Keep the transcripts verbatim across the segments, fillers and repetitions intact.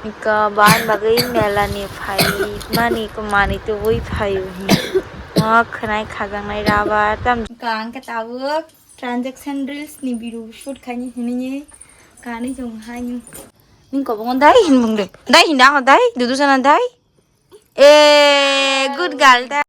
Ka ban bagwi mela ni phai mani ko mani tubui phaio hin. Mo khwnai khajaknai rubber tam. Ka ang khe tabuk transaction reels ni video shoot khaini hinwi kanwi chong haini. Ning kobongo dai hin bung de. Dai hin da dai dudu sana dai. Eh, good girl da.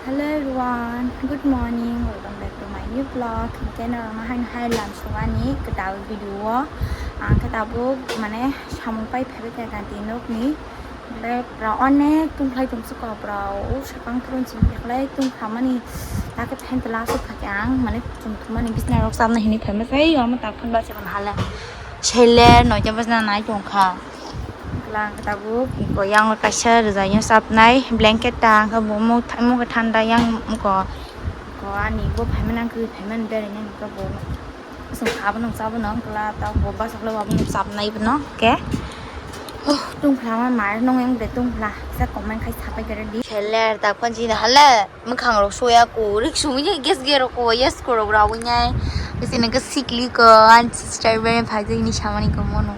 Hello everyone, good morning, welcome back to my new vlog. Kena rama hai hai lam sugani ketawi video o. Ang ketabu mane samung pai phebe kya kanti nok ni. Bek ra onek tungkhlai tong suko bro. O sakang purun sini bek lai tungkha mani. Take phen tela su phake ang mane tung mani bisna rok sabna hini pheme sai ama tak phan ba se ban hala. Seler noja bajna nai tongkha. Kla ang khe tabuk ko yang kaisa rwjai yang chapnai blanket ta ang khe bo mo thaimo khe thanda yang ko ko ani bo phaimani ang khe phaimani berai nai khe bo sung khabo nung chabo nung kla ta bo basa khlai bo nung chapnai bono khe. Huh, tungphla ma mar nung yang de tungphla sa comment khai sapai gare di. Seler ta kon jina hale. Mwkhang rok soya ko rik sumui je gas ge rok ko yes ko rok rawi nai. Bisi nang ke sikli ko an sister be phai je ni samani ko mono.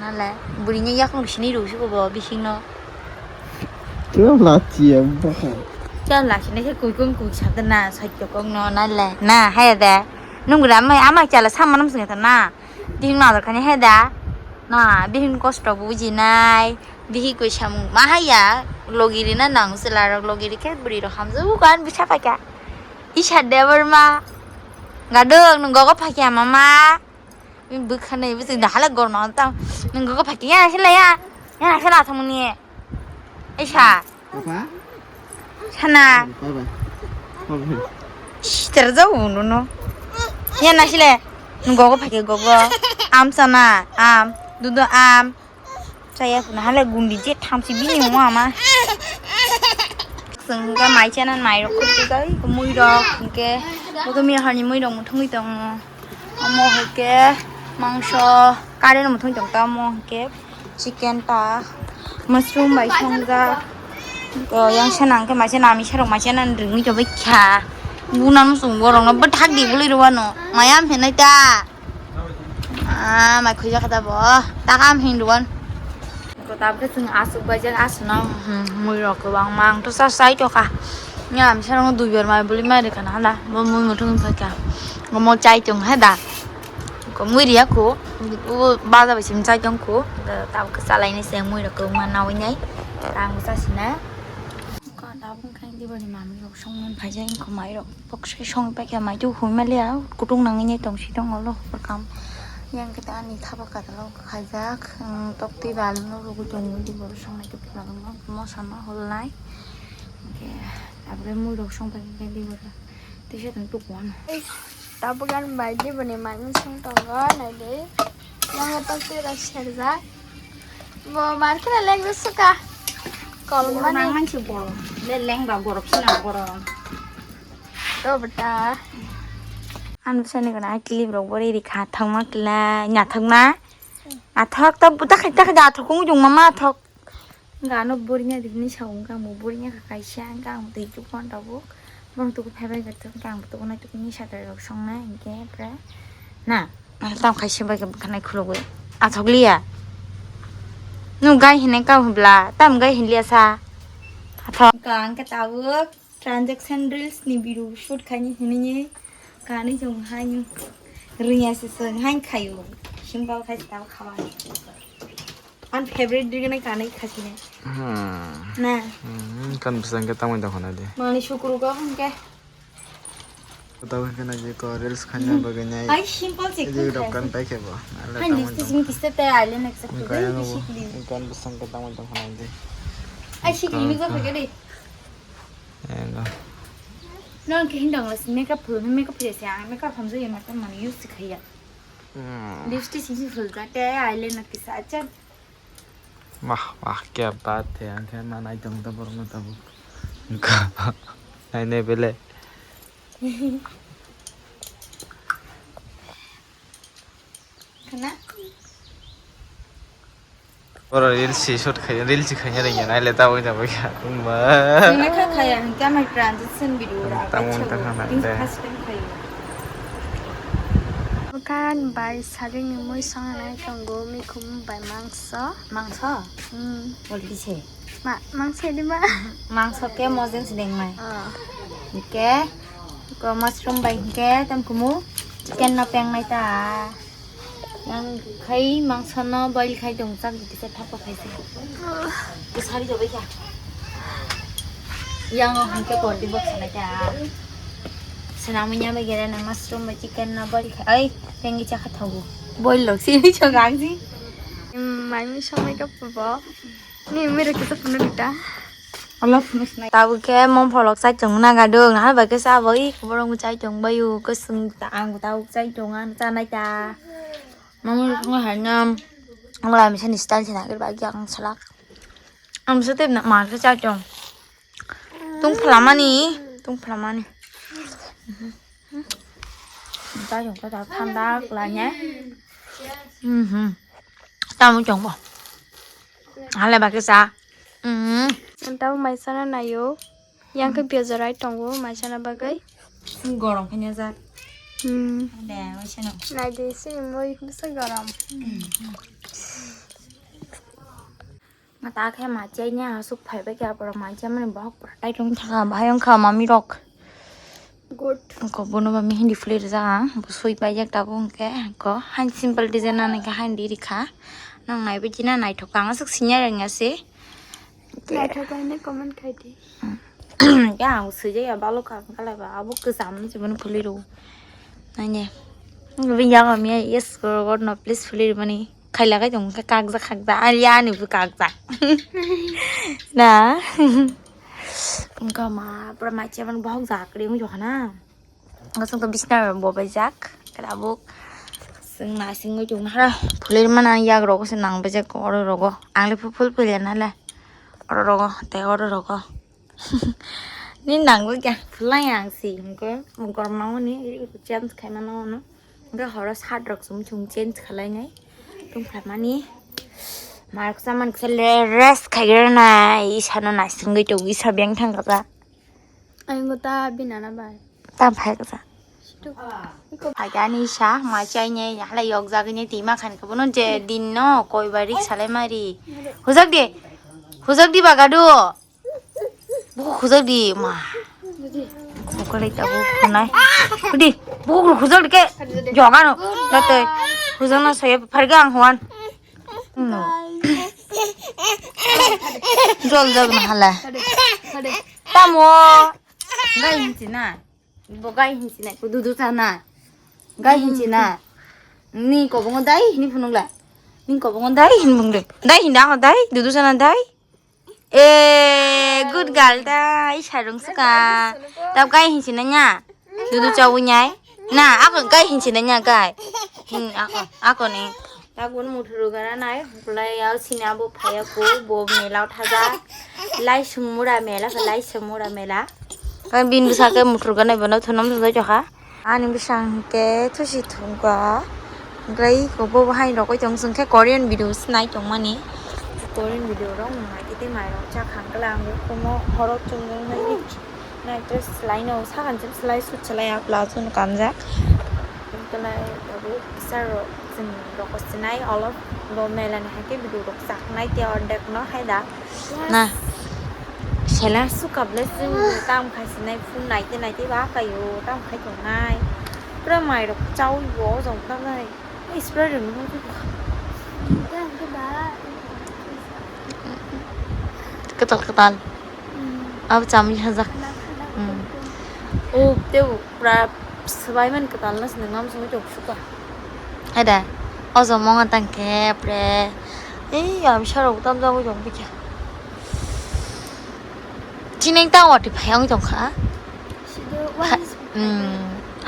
Nale buri ni yak nung sini ru si ko bo bising no. Kya la chi ya ba. Kya la sini se kui kung kui sa de na sa ko kong no nale na hai da. Nung gra mai ama chala sa manam sini ta na. Ding na da kani hai da. Na bihing kosto buji nai. Bihi koi samung ma haya, logi rina nang sela rok logi rikhe bwrwi rok hamjak bukan bisa paikha. Isa Debbarma. Gadung nung gogo paikha mama. Bwkhanai bisi dahal gorma tam. Nung gogo paikha ya sela ya. Ya sela thangmani. Isa. Apa? Sana. Bye bye. Bye bye. Shh, terjau no no. Ya na sile. Nung gogo paikha gogo. Am sana, am. Dudu am. Chaya puna hale gundi je thamsi bini mo ama. Sengga mai chana mai rok khurti dai, mui rok, hingke, bogo mi hani mui rok muthungwi tongo. Omo hingke, mangso, curry no muthungwi tong ta, omo hingke, chicken ta, mushroom bai songjak. Yang sana hingke maisa nami sarok maisa nan ringwi tobai kha. Buna no sung borok no bwthak di bwlwi rwano, maya am hinai ta. Ah, mai khuijak kha ta bo. Takam hin duan. Ko tab khe chwng asuk bai jak asuk no, hmm, mui rok kwbang ma ang to sa sai to kha. Nya am sarong dui bar mai buli mai rikha na hada. Bo mui muthung phai kha. Mo chai tong ha da. Ko mui riya ko. U baja bai sim chai tong ko. Tab khe salai ni se mui rok kwbang ma nawi nai. Tang sa sina. Ko tabuk khe diboni mami rok songmani phaijak wngkha mai rok bokse songwi paikha mai tei hoi maliya kutung nangwi tongsi tongolo hor kam yang khe ani thapa katalo khaijak tokti balno rwgwi tongo diboro songnai khe phunukgo mosa no holnai hwnkhe tabukhe mui rok song paikha diboro tisa tong tukuano. Tabuk ani bai diboni mai mui song tongo naidi. Nang tok twi rok serjak. Bo mar khna leng suka. Kol mani. Mang mansi bo. Le leng ba borok sina borok. To beta. An sani gana clip rok bori ri kha thangma kla nya thangma. Athok to buta khai ta ga thok ung jung mama thok. Gano borinya dibini saung kang bo borinya kha kaisa kang tei chukon tabuk. Bong tuku phaibai gato kang tuku nai tuku ni satai rok song nai hingke pre. Na, tam kaisa bai khanai khulugwi. Athok liya. Nu gai hinai kang hubla, tam gai hin liya sa. Athok. Kang ke tabuk transaction reels ni video shoot khaini hinini. Kani jong haini. Riya se se hain khayu. Simple khai tabuk khawa. An favorite drink na kanai khasine. Hmm. Na. Hmm, kan bwsang khe tangwi tong khana di. Mani sukru go hwnkhe. Kota hwnkhe na je ko reels khanya bagwi nai. Ai simple se. Video khun dok kan khasi. Pai khe bo. Hai list sing kiste te island ek sakte. Kaya no bisi bo. Kli. Kan bwsang khe tangwi tong khana di. Ai sikli mi go phege de. Engo. Non khe hindang las makeup phuluni makeup phulese ang makeup hamjak ya makeup mani use khaya. Hmm. Lipstick sing sing phulga te eyeliner kisa acha. Wah, wah, kya baat hai, ang khe ma nai tong ta borok no tabuk. Nai nai bele. Khana? Oro reels si shoot khai, reels si khai ring ya, nai le ta wai ta wai ya. Tumba. Sini kha khaya, hingke amai transition video ra. Tamo ta khana de. First time khaya. Kan bai saringni mui songnai tongo, mikhum bai mangso. Mangso? Hmm. Bol kise? Ma, mangso di ma? Mangso ke mojeng sinengmai. Oh. Ke ko mushroom bai ke tam kumu chicken no pengnai ta. Yang khai mangso no boil khai dong chak di kisa thapa khai se. Ko sari jobai kha. Yang o hingke kordi bok sanai ta. Senamanya bai gere na mushroom bai chicken na boil khai. Ai, tengi cha kha thago. Boil lok si ni chong ang si. Mai mi somai ka pubo. Ni mi rok kisa puno dita. Tabuk khe mom pholok chai tong na gadung. Nahar bai khe sa bo i borok chai tong bai u. Kwswng ta ang tabuk chai tong ang chanai ta. Mom rok hai na. Ang bai misa ni style se na ba ang salak. Ang misa te ma khe chai tong. Tung phlamani, tung phlamani. Chai tong khe thanda klai ne. Mhm. Tamo chong bo. Hale ba khe sa. Mhm. Ang tamo mai sana nayo. Yang khe piajarai tongo mai sana bagwi. Gorom khe ne jak. Hmm. De, wai seno. Nai de sini moi khe sa gorom. Mata khe ma chai ne asuk phai ba khe apora ma chai mani bahok pura tai tong thaka bahai wng kha mami rok. Good. Ko bono ba mi hindi flir ja, bo sui pai jak ta bo hwnkhe ko han simple design ani khe han di rikha. Nang nai bai jina naithok ang asuk sinya rengya se. Naithok bai ne comment khai di. Ya ang sui jaya balo kha kala ba abo kwcham se bono flir o. Nai ne. Bi ya ma mi yes ko god no please flir mani. Khaila kai tong khe kakjak kakjak, ani ani bo kakjak. Na. Wngkha ma, pura mai cheban bohok jak ri wngkha na. Wngkha chwng to bisna bo bai jak. Khe tabuk chwng na singwi tong hara. Phulwi mana yak rogo se nang bai jak oro rogo. Ang le phul phul phul ya na le. Oro rogo, tei oro rogo. Ni nangwi khe phlai ang si hwnkhe gormao ni change khaimano hwno. Hwnkhe horo shirt rok chum chum change khwlainai tongphaimani. Marok chamani kisa le rest khaigrana isano naisingwi tongo isa beng thang kha. Ayungo ta binana bai. Ta phai kha. Phaikhe ani sa ma chaine halai yokjagwi ne tima khan khe bono je din no koi bari salai mari. Hujak di. Hujak di bagadu. Buku khujak di ma. Buku lai ta buku nai. Di buku khujak di ke. Joga no. Datoi. Khujak no saya pharga ang huan. No. Jol jag na hala. Tamo. Gai hinchi na. Bo gai hinchi na. Kudu du cha na. Gai hinchi na. Ni kobongo dai hini phunukla. Ni kobongo dai hini phunukle. Dai hinda ako dai. Dudu sana dai. Eh, good girl dai. Sarung suka. Tab gai hinchi na nya. Dudu chawu nyai. Na, ako gai hinchi na nya gai. Hin ako, ako ni. Tabun muthuru gana nai, hukulai yao sini abo phaya ku, bo mela thaja. Lai sumura mela, lai sumura mela. Kan bin bwsa khe muthur gana bono thunom thajak kha. Ani bwsang hwnkhe thusi thungkha. Hwnkhe iko bo hai rokoi tong chwng khe Korean video se nai tongmani. Korean video rok nai khe tei mai rok cha khang khe lang kumo horo chwng nai. Nai dress slai no, sakan jim slai suit slai a plazo no kanjak. Tei nai abo kisa rok chwng rok sinai olo bo mela ni hai khe video rok chaknai tei ordek no hai da. Na. Sela. Suka ble chwng tam khai sinai phun nai tei nai tei ba kai o tam khai tongnai. Pura mai rok chawi bo jong tam nai. Spray rwng nw. Kwtal kwtal. Abo chamwi hajak. O tei pura swbai mani kwtal no se nwng nam songwi tong suka. Hai da. O jomong tang khe pre. Ei, ami sarok tam jagwi tong bikha. Chineng ta wati phai ang tong kha. Sida, what is.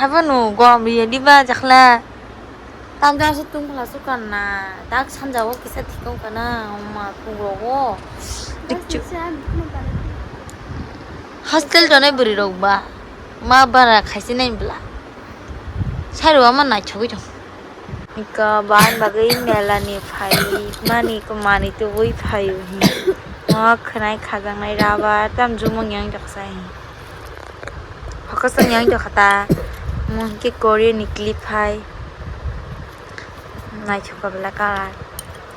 Habo no gorom ri di ba jakhle. Tamjang se tungphla sukan na, dak sanja o kisa thikong kana, ma pungrogo. Hostel tonai bwrwi rok ba, ma bara khaisi nai bwla. Sairu ama naithogwi tong. Ika ban bagwi mela ni phai mani ko mani tubui phaio hi. Ma khwnai khajaknai rubber tam jumung yang jaksa hi. Hokosong yang jokha ta. Mo hwnkhe Korean ni clip hai. Naithok ka belai colour.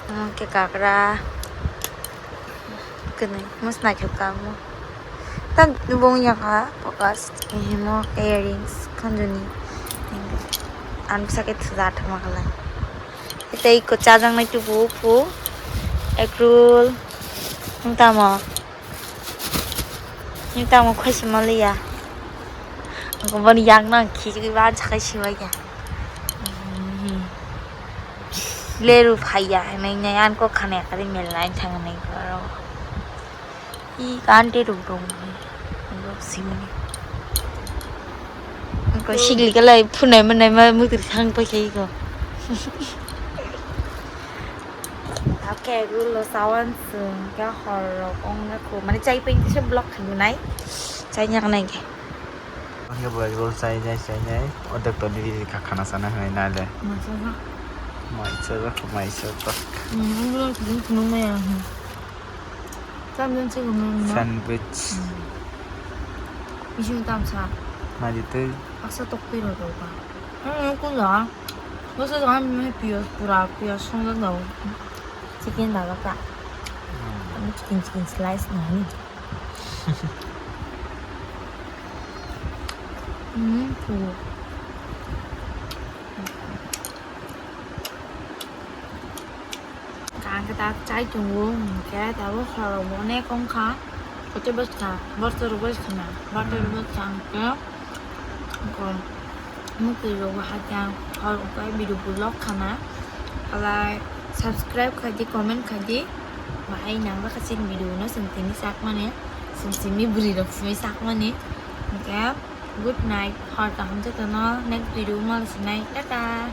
Omo khe kagra. Kwnwi mos naithok ka omo. Ta bong yaka focus himo earrings khonjoni. Ang bwsa khe thuja thangma khalai. Tei iko chajaknai tubu pu. Ekrul. Wng tamo. Wng tamo khoi sima liya. Boni yak nang khichigwi ban sakai sibai ya. Leru phaiya hinwi nai an kok khana yakari mel line thang nai aro. I kante ruk rung. Ruk simi. Ko sigli kalai phunai manai ma mutir thang pai khai ko. Ake rulo sawan sung kya hor rok ong na ko mane chai pai se block khanai. Chai nyak nai ke. Ang bo roll chai jai chai jai. Odek to diri ka khana sana hai na le. Masa sa. Mai sa rak mai sa tak. Hmm, ang roll kunu kunu maya. Tam jan se kunu na. Sandwich. Hmm. Isu tam sa. Mai di tu. Aksa tok pi ro do ba. Hmm, kun la. Bo sa jang mai pios pura pios song jang dao. Chicken da ka. Hmm. Chicken chicken slice na ni. Hmm, pu. Kang khe tak chai tongo, hwnkhe tabuk khorok bo onek wngkha. Kote bwskha, borok rok bwskha na, borok rok bwskha hwnkhe, hwnkhe mukti rok bo hakhe ang khorok khe video vlog khana. Alai subscribe khai di, comment khai di, bahai nang bwkha chini video no chwng tini sak mani, chwng simi bwrwi rok simi sak mani. Hwnkhe good night, hor kaham jotono, next video o mal sinai, tata.